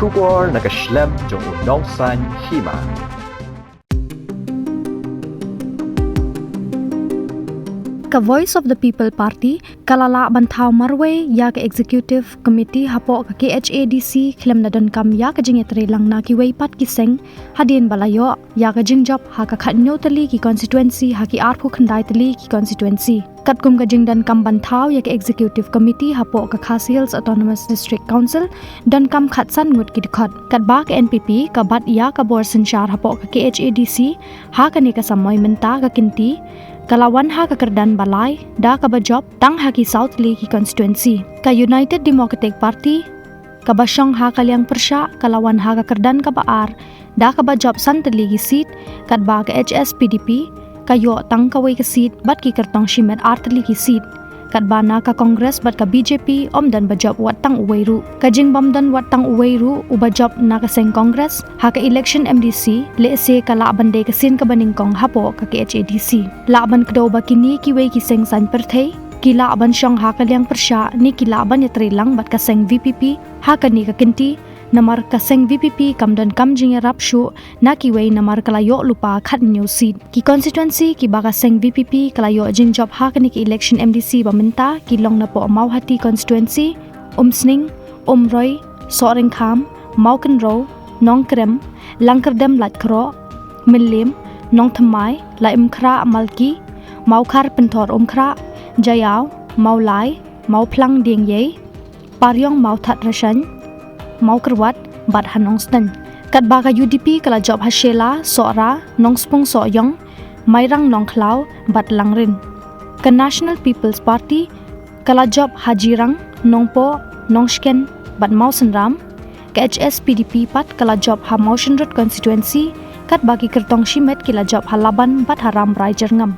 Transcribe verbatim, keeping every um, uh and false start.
Khubor na ka shlem jong u nongsan hima. Ka Voice of the People Party ka la lah ban thaw marwei ïa ka Executive Committee hapoh ka K H A D C khlem da donkam ïa ka jingïatreilang na kiwei pat ki seng, hadien ba la ïoh ïa ka jingjop ha ka khathynñiew tylli ki constituency ha ki arphew khyndai tylli ki constituency. Katkum ka jingdonkam ban thaw ïa ka Executive Committee hapoh ka Khasi Hills Autonomous District Council, donkam khatsan ngut ki dkhot. Katba ka N P P ka bat ïa ka bor synshar hapoh ka K H A D C, ha kane ka samoi mynta ka kynti ka la wan ha ka kyrdan ba lai da kaba jop tang ha ki saw tylli ki constituency. Ka United Democratic Party kaba shong ha ka liang pyrshah ka la wan ha ka kyrdan kaba ar da kaba jop san tylli ki seat, katba ka H S P D P ka ïoh tang kawei ka seat bad ki kyrtong shimet ar tylli ki seat. Katba na ka Congress bad ka B J P ym don ba jop wat tang uwei ruh. Ka jingbym don wat tang uwei ruh uba jop na ka seng Congress ha ka election M D C, lehse ka lah ban dei ka sien kaba nyngkong hapoh ka K H A D C. Lah ban kdew ba kine kiwei ki seng saiñ pyrthei ki lah ban shong ha ka liang pyrshah ne ki lah ban ïatreilang bad ka seng V P P ha kane ka kynti, namar ka seng V P P kam donkam jingïarap shuh na kiwei namar ka la ïoh lypa khathynñiew seat. Ki constituency kiba ka seng V P P ka la ïoh jingjop ha kane ka election M D C ba mynta ki long napoh Mawhati constituency, Umsning, Umroi, Sohryngkham, Mawkynrew, Nongkrem, Langkyrdem Laitkroh, Mylliem, Nongthymmai, Laitumkhrah Malki, Mawkhar Pynthorumkhrah, Jaïaw, Mawlai, Mawphlang Diengiei, Pariong Mawthadraishan, Mawkyrwat bad ha Nongstoiñ. Katba ka U D P ka la jop ha Shella, Sohra, Nongspung Sohiong, Mairang Nongkhlaw bad Langrin. Ka National People's Party ka la jop ha Jirang, Nongpoh, Nongshken bad Mawsynram. Ka H S P D P pat ka la jop ha Mawshynrut constituency, katba ki kyrtong shimet ki la jop ha Laban bad ha Rambrai Jyrngam.